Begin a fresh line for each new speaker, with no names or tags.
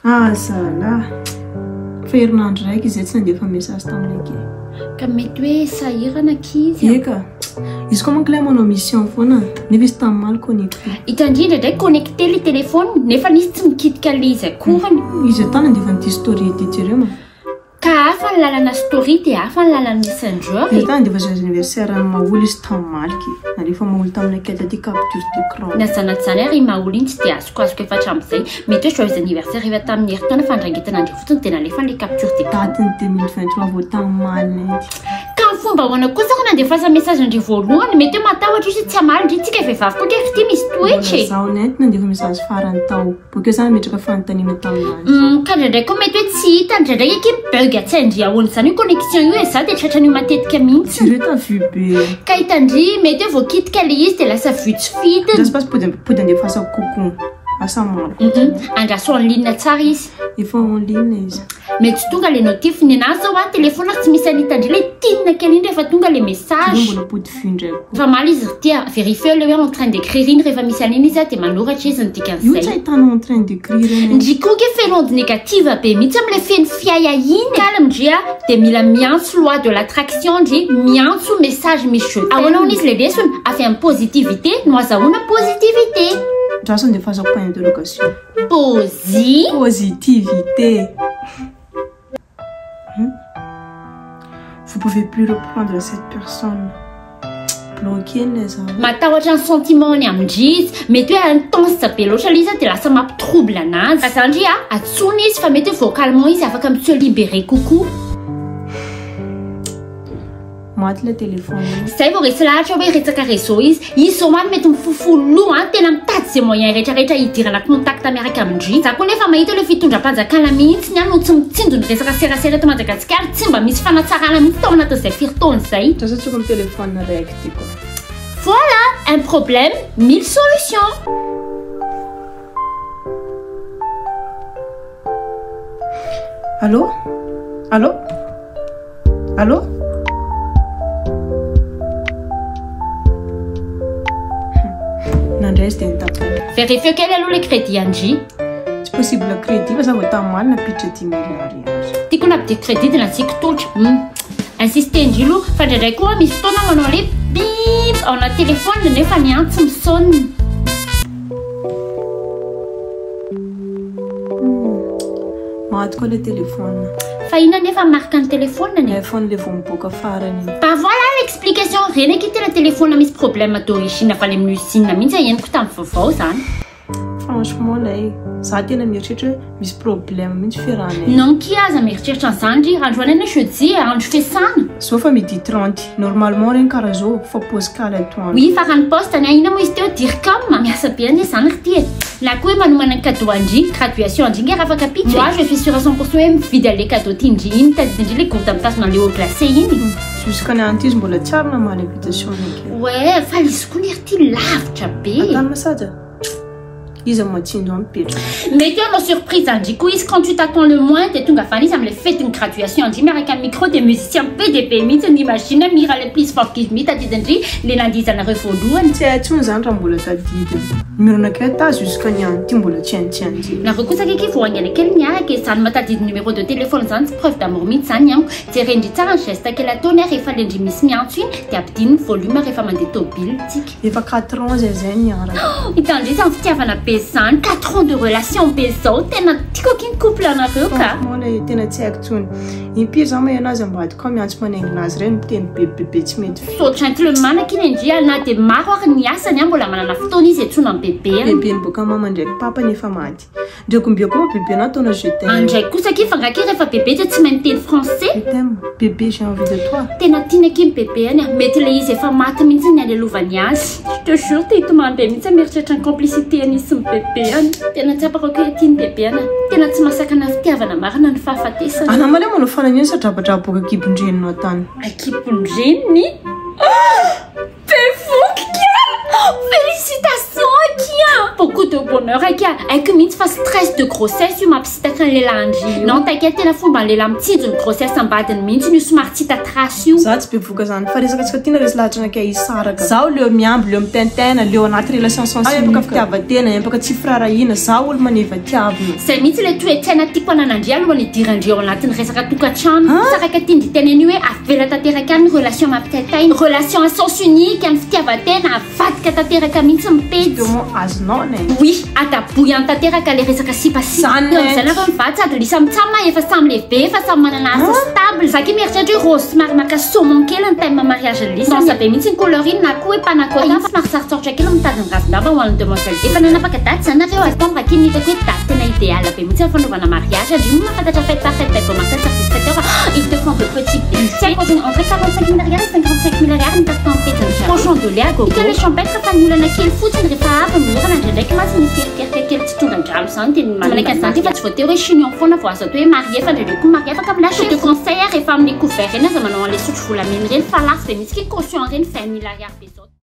Ah zalahy! Fa herinandro raiky izay tsy nandefa message taminay aky.
Ka mety hoe sahirana aky izy a.
Eka! Izy koa manko ilay manao mission foana nefa izy tamin'ny omaly connecté.
Hitan'i ndry indraindray connecté ilay téléphone nefa izy tsy mikitika ilay izy akoriny.
Izy io tany nandefa an'ity story ity jereo ma.
Ka hafa ny lalana story dia hafa ny lalana messenger e.
Izy tany dia efa joyeux anniversaire an'i Maholy izy tamin'ny omaly ky. Nalefa Maholy tamin'ny enquête aty capture d'écran.
Na zany na tsy zany ary i Maholy iny tsy dia azokoazoko efa hatramin'izay. Mety hoe joyeux anniversaire efa tamin'ny herintaona fa ndraingetana ndry fotsiny dia nalefa ilay capture d'écran.
Daty ny 2023 vao tamin'ny omaly nenty.
Ka ny fomba ahoana kosa ary nandefasa message ndry voalohany? Mety hoe matahotra izy tsy hamaly ndry tsika vehivavy koa nge ry ty misy toetra e.
Mbola zaho nenty nandefa message farany tao. Bokeo za nametraka fanontaniana taminazy.
Humm ka indraindray koa mety hoe tsy hita indraindray akia mi-bug tsy hain-dry ahoana izany io connexion io e, za dia tratran'io matetika mihitsy.
Jereo ta vue be.
Ka hitan-dry mety hoe voakitika le izy dia lasa vue tsy fidiny.
Andraso pasy pody pody andefasako coucou. Asa maro.
Humm andraso en ligne tsara izy.
Efa en ligne izy.
Mety tsy tonga le notif, nenazy zao an telephone tsy misy an'ita ndry le tinina kely iny rehefa tonga le message.
Jereo mbola pody vue ndray koa.
Efa maly izy ry ty a, verifieo le hoe en train d'écrire iny rehefa misy an'iny izy a dia manoratra izy ny dikan'izay.
Io tsy ahitana en train d'écrire iny.
Ndry koa nge feno onde négative be mihitsy amle feno fiahiahiana e. Calme ndry a, dia mila miantso loi de l'attraction ndry, miantso message misy je t'aime. Ahoana hono izy le lesona? Avy amin'ny positivité no azahoana positivité.
Andraso andefasako point d'interrogation.
Pozi.
Positivité. Hmm? Vous pouvez plus reprendre cette personne. Bloqué ny za.
Matahotra ny sentiment-ny amin-dry izy. Mety hoe intense be loatra ilay izy dia lasa mampitrouble anazy. Fa zany ry a, antsoina izy fa mety hoe vocalement izy afaka mi-se libérer kokoa.
Maty ilay téléphone iny.
Zay vao resy lahatra hoe resaka réseau izy. Izy zao any mety mifofo loha an, tena mitady ze moyen rehetra rehetra hidirana contact miaraka amin-dry. Za koa nefa mahita le fitondram-panjakana mihitsy ny any no tsy mitsinjo ny resaka serasera eto Madagasikara, tsy mba misy fanatsarana mihitsy tao anatin'izay firy taona izay.
Za zao amin'ny téléphone raiky ty koa.
Voilà, un problème, mille solutions.
Allô? Allô? Allô? Nandray izy dia nitapahina.
Vérifieo kely aloha le crédit an-dry.
Tsy possible crédit fa za vao tamin'ny omaly nampiditra 5000 ariary.
Tiako nampidiko crédit dia nasiako tolotra. Hum. Insister-ndry aloha fa indraindray koa misy fotoana manao le bip ao anaty téléphone nefa ny antso mi-sonne.
Maty koa le téléphone.
Fa inona nefa marque ny téléphone ny?
iPhone le vao miboaka farany iny.
Bah voilà l'explication, reny akia tena téléphone misy problème d'origine avy any amin'ny usine mihitsy henoko tamin'ny vaovao zany.
Franchement lay, za tena mieritreritra hoe misy problème mihitsy fiarahanay.
Non kia aza mieritreritra an'izany ry, androany anie jeudi e, andro fiasana.
Zao fa midi 30, normalement regny karaha zao fa pause kala atoandro.
Oui fa raha ny poste ny ahy inona moa izy teo dircom, miasa be anie zany ry ty e. Na koa hoe manomana ny cadeau an-dry, graduation an-dry nge raha afaka pitso e. Moi je suis sur à 100% hoe mividy an'le cadeau tian-dry iny, tadidin-dry le gourde mitazona an'le eau glacée iny.
Jusqu'à ny anty izy mbola tsy ary namaly invitation an'le.
Ouais, fa izy koa ry ty lavitra be.
Atany masaja? Iza matsindro any mipetraka.
Mety hoe hanao surprise an-dry koa izy quand tu t'attends le moins dia tonga avy any izy amin'ilay fetin'ny graduation an-dry miaraka amin'ny micro dia musicien be dia be mihitsy ny imagine mihira le please forgive me tadidin-dry le nandihizanareo voalohany.
Tsy hay intsony zany raha mbola tadidiny. Numéro nakay ta jusqu'à niany ty mbola tsy hainy tsy hainy ty.
Nareo kosa akeky vao haingana kely niaraka e, zany mahatadidy numéro de téléphone zany tsy preuve d'amour mihitsy zany amiko. Jeren-dry tsara ny geste kely ataony a rehefa le ndry misy miantso iny dia ampidino ny volume rehefa mandeha tôbily tsika.
Efa 4 ans zay zay niaraka.
Hitandry izany fitiavana be zany, 4 ans de relation be zao, tena tiako akia ny couple anareo ka.
Franchement le tena tsy haiko tsony. Impiry za maheno azy ambadika ao miantso manaingina azy reny miteny be be be tsy mety vita.
So gentleman akia ny ndry a, na dia maro ary ny asany a mbola manana fotoana izy iantsoana ny bebe any.
Bebe ny boka mama ndraiky papany efa maty. Ndreko mbia koa bebe anah ataonao je t'aime.
Andray kosa akia fa nga akia rehefa bebe dia tsy mahay miteny français.
Je t'aime bebe j'ai envie de toi.
Tena tiany akia ny bebe any a, mety le izy efa maty mihitsy ny alelovany azy. Je te jure te hitomany be mihitsy mieritreritra ny complicité an'izy sy ny bebe any. Tena tsapako akia hoe tia ny bebe any a. Tena tsy mahasakana fitiavana marina ny fahafatesana.
Anah maleo manao fanamiana sa drabadraboka akibon-dreninao tany.
Akibon-dreniny? Bevoky kely! Félicitations akia! Beaucoup de bonheur akia. Haiko mihitsy fa stress de grossesse io mampisitaka ny lehilahy io. Non t'inquiète, tena fomba ny lehilahy mitsinjo ny grossesse ambadiny mihitsy io somary tsy hita trace io.
Za tsy bevoka zany fa resaka antsika tiana resy lahatra anakay hisaraka. Zaho leo miamby, leo mitaintaina, leo anaty relation sens unique. Empaka fitiavan-tena, empaka tsy firaharahiana, zaho olo maneva tiavina.
Zay mihitsy ilay toe-tsaina tiako ananandria alohan'ny hidirandria ao anatin'ny resaka tokantrano. Saraka tian-dry teneno io hoe avela tanteraka any ny relation mampitaintaina. Relation à sens unique, ny fitiavan-tena avadika tanteraka mihitsy ny pejy.
Justement azonao ne.
Oui, adaboy any tanteraka le resaka sipasipa.
Zany
Eo amin'izay nareo mivady sady lisa mitsama efa samy lehibe, efa samy manana asa stable. Za ki mieritreritra hoe rose somary maka saumon kely ny thème mariage lisa. Tendance be mihitsy ny couleur iny na koa hoe panna cotta fa somary sarotsarotra kely mitady ny ravin-damba ho an'ny demoiselle. Efa nanapaka daty zany nareo septembre kely ny hitako hoe daty tena idéal be mihitsy ny fanaovana mariage. Andrio moa mahafantatra fête par fête by Beaumarcel service traiteur fa ils te font de petits buffets. Entre 45 000 ariary et 55 000 ariary ny takitao amin'ny pejiny. Cochon de lait à gogo. Hita le champêtre fa ny olana kely fotsiny rehefa avy ny orana indraindraiky mantsy misy erikerika kely tsy tonga-drano zany dia manaiky an'izany ty fa tsy voatery hoe chignon foana vao azo atao hoe marié fa indraindray koa marié afaka mi-lâcher. Je te conseille rehefa amin'ny couvert reny aza manao an'ilay sotro volamena ireny fa lafo be mihitsy ke caution reny 20 000 ariary be zao.